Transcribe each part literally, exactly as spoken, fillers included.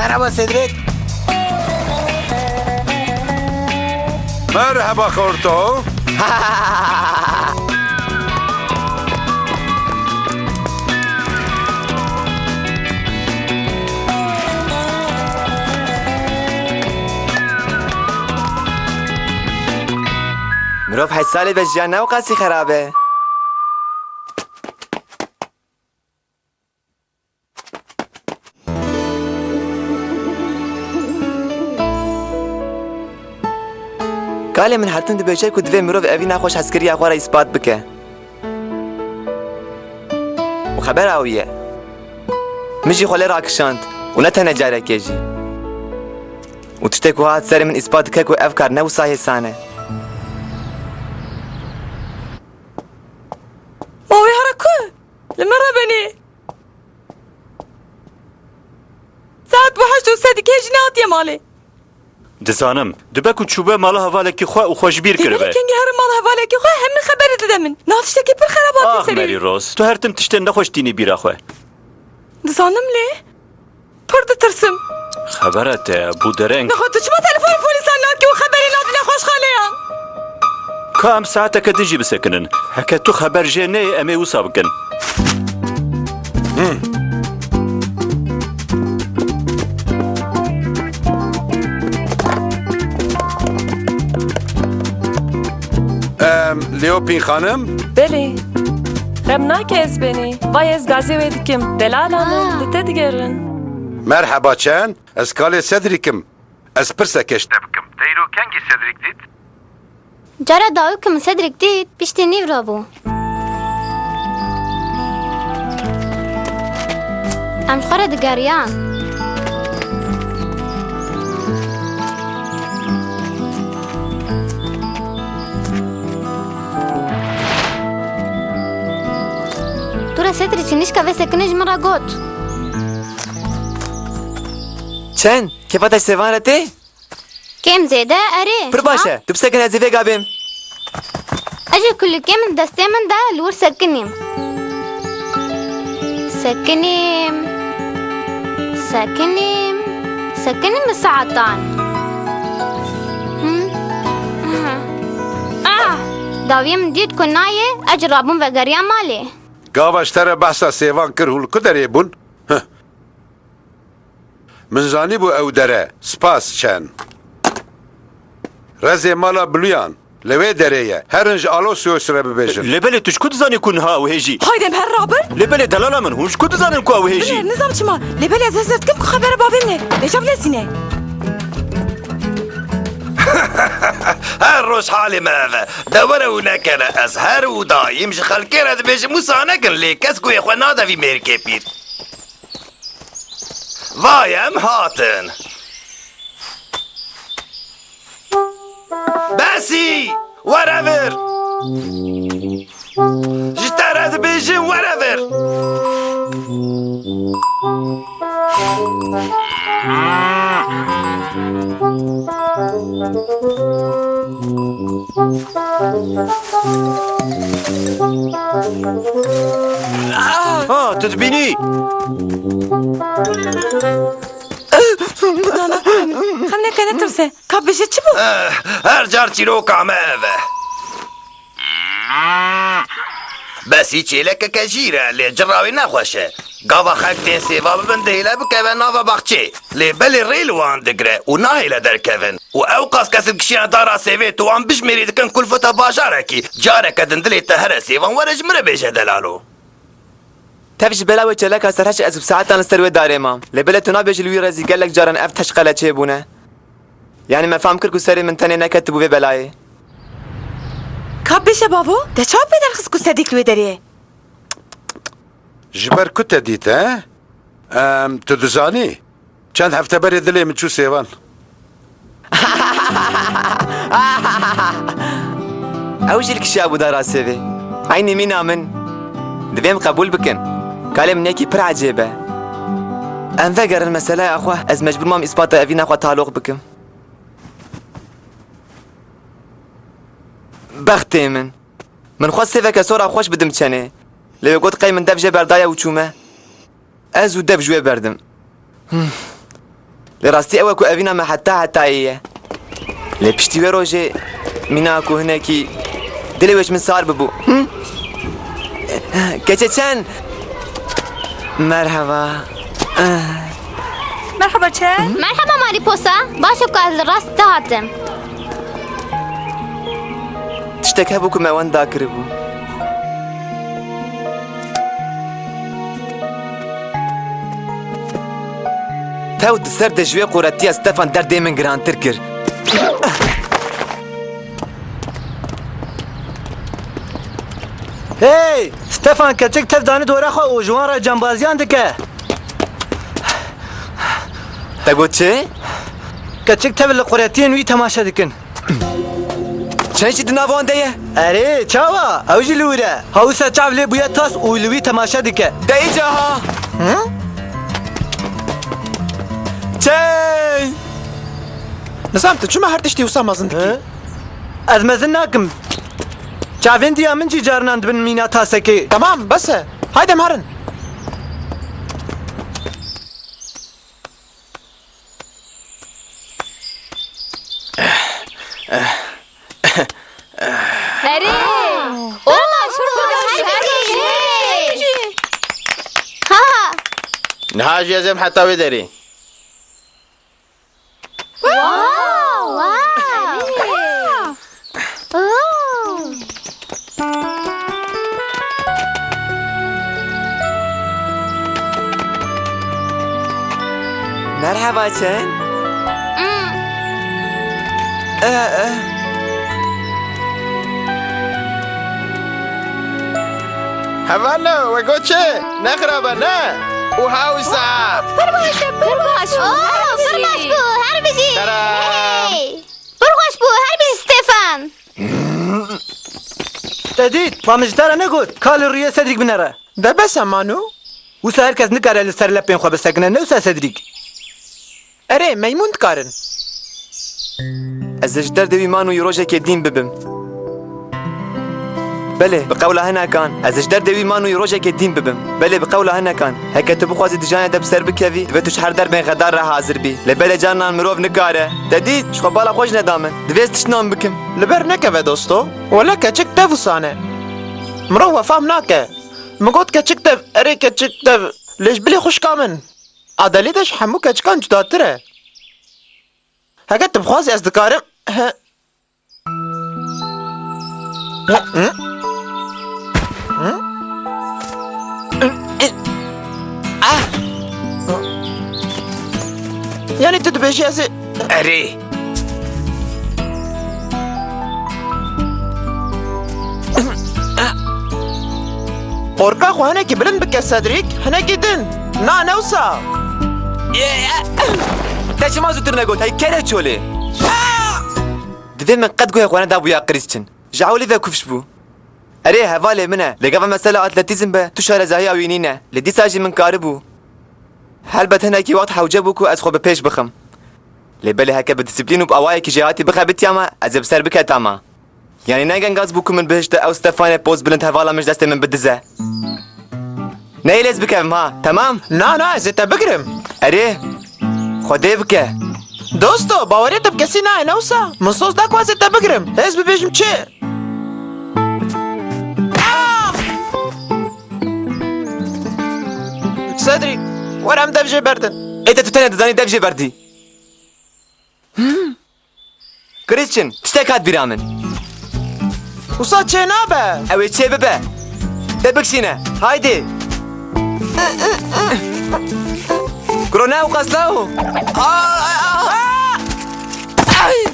Merhaba Cedric. Merhaba Xorto. Mirov heşt salê be jiyan ne ew qasî xerab e. Kalê min her tim dibêje ku divê mirov evîna xweşhezkiriya xwe re îspat bike. Û xebera wî ye. Min jî xwe lê rakişand û ne tenê carekê jî. Û tiştê ku hat serê min îspat dike ku ev kar ne wisa hêsan e. Ma wê here ku? Li min re benê. Saet bi heşt û sedikê jî nehatiye malê. Dizanim. Dibe ku çûbe mala hevalekî xwe û xwe ji bîr kiribe. Lê belê kengî here mala hevalekî xwe, hemî xeberê dide min. Niha tiştekî pir xerab hatiye serê wî. Ah Mary Rose, tu her tim tiştên nexweş tînî bîra xwe. Dizanim lê. Pir ditirsim. Xebera te bû dereng. Nexwe tu çima telefon polîsan nakî û xeberê nadî nexweşxaneyan? Ka em saeteke din jî bisekinin. Heke tu xeber jê neyê, em ê wisa bikin. Em, Leopîn xanim? Belê. Xem nake ez benî. Vay ez gazê wê dikim. Delala min, li te digerin. Merheba Çen, ez kalê Cedric im. Ez pirseke ji te bikim. Te îro kengî Cedric dît? Cara dawî ku min Cedric dît, piştî nîv re bû. Em ji xwe re digeriyan. Tu re Cedric nişka vê sekinê ji min re got. Çen? Kêfa te ji sêvan re tê? Kêm zêde, erê. Pir baş e. Tu bisekin, ez ê vêga bêm. Ez jî kulîlkê min destê min de li wir sekinîm. Sekinîm. Sekinîm. Sekinîm bi saetan. Hı? Aha. Ah! Dawiyê min dît ku nayê, ez jî rabûm vegeriya malê. Gava ji te re behsa sêvan kir, hûn li ku derê bûn? Heh. Min zanîbû ew dere. Spas Çen. Rezê mala Bluyan. Li wê derê ye. Herin ji Aloysius re bibêjin. Lê belê tu ji ku dizanî ku niha ew hêjî? Haydi em herin rabin. Lê belê delala min, hûn ji ku dizanin ku ew hêjî? Bilê, nizam çima. Lê belê ez hizir dikim ku xebera bavê min e. Vêca bilezîne. Her roj halê me ev e. De were û nekene. Ez her û daîm ji xelkê re dibêjim wisa nekin, lê kes guhê xwe nade vî mêrikê pîr. Vay, em hatin. Besî! Were vir! Ji te re dibêjim, were vir! Ha, tu dibînî? Nana, xem neke, netirse. Ka bêje çi bû? Eh, her car çîroka me ev e. Besî çêlekeke jîr e, lê cira wê nexweş e. Gava xelk tên sêva bibin, dihêle bikeve nava baxçê. Lê belê rê li wan digre û nahêle derkevin. Û ew qas kes li kişîna dara sêvê tu wan bijmêrî dikin kulfeta bajarekî. Careke din dilê te here sêvan were ji min re bêje delalo. Tev ji bela wê çêleka serheş ez bi saetan li ser wê darê mam. Lê belê tu nabêjî li wî rezî gelek caran ev teşqele çêbûne. Yanî me fam kir ku serê min tenê neketibû vê belayê. Ka bêje bavo, te çawa pê derxist ku Sedîk li wê derê ye? Ji ber ku te dît, he? Em, tu dizanî? Çend hefte berê dilê min çû sêvan. Ew jî li kişiyabû dara sêvê. Eynî mîna min. Divê em qebûl bikin. Kalê min yekî pir ecêb e. Em vegerin meseleya xwe, ez mecbûr mam îspata evîna xwe taloq bikim. Bextê min. Min xwest sêveke sor a xweş bidim Çenê. Lê wê got qey min dev jê berdaye û çûme. Ez û dev ji wê berdim. Hmm. Li rastî ew e ku evîna me heta hetayê ye. Lê piştî wê rojê mîna ku hinekî dilê wê ji min sar bibû. Hı? Keçeçen! Merhaba. Merhaba Çen. Merhaba Mariposa. Baş e ku ez li rast te hatim. Tiştek hebû ku me wenda kiribû. Tew di ser de ji wê qûretiya Stefan derdê min girantir kir. Hey! Stefan keçik tev dane dora xwe û ji wan re cembaziyan dike. Te got çi? Keçik tev li quretiyên wî temaşe dikin. Çen jî di nav wan de ye? Erê, çawa? Ew jî li wir e. Hewsa çav lê bûye tas û li wî temaşe dike. De îca ha! Hı? Çey! Nizam tu çima her tiştî wisa mezin dikî? Hı? Ez mezin nakim. Çavên diya min jî carinan dibin mîna tasekê. Tamam, bes e. Haydi em herin. Erê! Ola şurba her şey. Ha! Niha jî ez êm heta wê derê. Wow! Wow! Merhaba Çen. Eh, eh. Hevalno, we got çi? Ne xirab e, ne? Û hewsa. Pir baş e, pir baş. Oh, pir baş bû, her bijî. Hey! Pir xweş bû, her bijî Stefan. Te dît, ma min ji te re negot, ka li rûyê Sedrîk binere. De bes e Manu. Wisa her kes nikare li ser lepên xwe bisekine, ne wisa Sedrîk. Erê, meymûn dikarin. Ez ê ji derdê wî Manu yî rojekê dîn bibim. Belê, bi qewla hinekan, ez ê ji derdê wî Manu yî rojekê dîn bibim. Belê, bi qewla hinekan, heke tu bixwazî di jiyanê de bi ser bikevî, divê tu ji her derbên xedar re hazir bî. Lê belê carinan mirov nikare. Te dît, ji xwe bala xwe jî neda min. Divê ez tiştnan bikim. Li ber nekeve dosto. Wele keçik tev wisa ne. Mirov we fam nake. Min got keçik tev, erê keçik tev. Lê ji bilî xwişka min. Adelî de ji hemû keçikan cudatir e. Heke tu bixwazî ez dikarim. He. Hı? Hı? Hı? Ah! Yanî tu dibêjî ez ê... Erê. Qorka xwe hinekî bilind bike Cedric, hinekî din. Na, ne wisa. Te çima zûtir negot, hey kere çolê? Divê min qet guhê xwe nedabûya Krîsçin. Ji ewlî ve kufş bû. Erê, hevalê min e. Li gava mesela atletîzm be, tu şarezahiya wî nîne. Lê dîsa jî min karibû. Helbet hinekî wext hewce bû ku ez xwe bi pêş bixim. Lê belê heke bi disiplîn û bi awayekî jêhatî bixebitiya me, ez ê bi ser biketama. Yanî ne gengaz bû ku min bihişte ew Stefanê poz bilind hevala min ji destê min bidize. Neyê lê ez bikevim ha, temam? Na, na, ez ê te bigirim. Erê, Xwedê bike. Dosto, baweriya te bi kesî nayê, ne wisa? Min soz da ku ez ê te bigirim. Ez bibêjim çi? Ah! Cedric, were em dev jê berdin. Ê te tu tenê dizanî dev jê berdî. Krîsçin, tiştek hat bîra min. Wisa çê nabe. Ew ê çê bibe. Te bikişîne. Haydi. Kuro ne ew qasla o? Ay!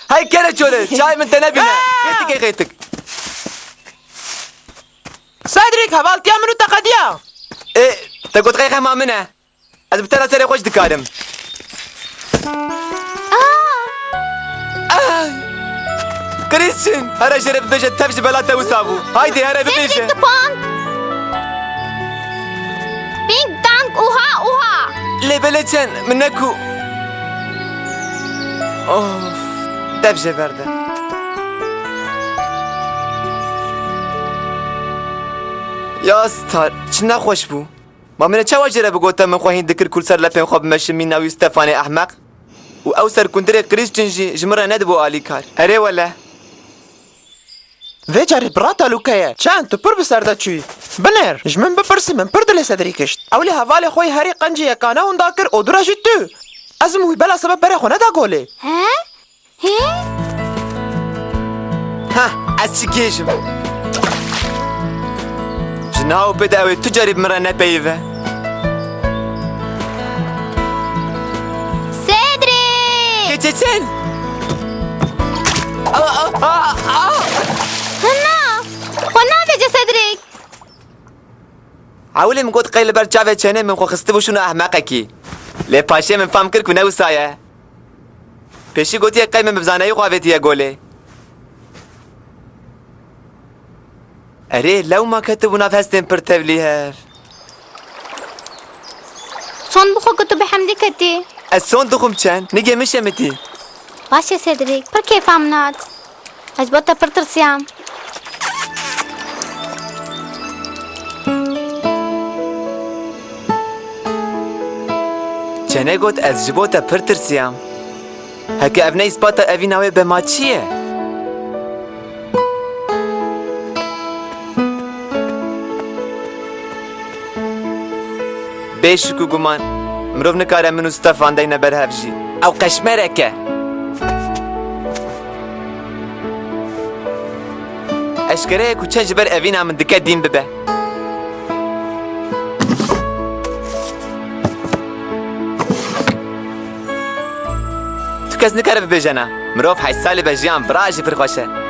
Hey kere çolê, çay min te nebîne. Xêtikê xêtik. Cedric, hevaltiya min û te qediya. Ê, te got qey xema min e. Ez bi te re serê xwe jî dikarim. Ay! Krîsçin, here jê re bibêje tev ji bela te wisa bû. Haydi here bibêje. Dipand. Bing dang uha uha. Lê belê çend, min neku. Of, dev jê berde. Ya star, çi nexweş bû. Ma min ê çawa jê re bigote min xwe hîn dikir ku li ser lepên xwe bimeşim mîna wî Stefanê ehmeq? Û ew serkundirê Krîstin jî ji min re nedibû alîkar. Erê wele. Vê carê bira talûke ye. Çend tu pir bi ser de çûyî. Binêr, ji min bipirsî, min pir dilê Sedrî kişt. Ew lê hevalê xwe yê herî qencî yekane winda kir û dû re jî tu. Ez û min wî bela sebeb berê xwe neda golê. He? Hê? Heh, ez çi gêj im. Ji niha û pê de ew ê tu carî bi min re nepeyive. Cedric! Keçeçen! Aa, aa, aa, aa! Hina! Xwe navêce Cedric! Ewilî min got qey li ber çavê çênê min xwe xistibû şûna ehmeqekî. Lê paşê min fam kir ku ne wisa ye. Pêşî gotiye qey min bi zanayî xwe avêtiye golê. Erê, lewma ketibû nav hestên pir tevlî hev. Sond bixwe ku tu bi hemdî ketî. Ez sond dixwim çend, nigê min şemitî. Baş e Cedric, pir kêfa min hat. Ez ji bo te pir tirsiyam. Çênê got, ez ji bo te pir tirsiyam. Heke ev ne îspata evîna wê be, ma çi ye? Bê şik û guman, mirov nikare min û Stefan deyne ber hev jî. Ew qeşmerek e. Eşkere ye ku çend ji ber evîna min dike dîn bibe. Tu kes nikare bibêje na. Mirov heşt salî be jiyan, bira jî pir xweş e.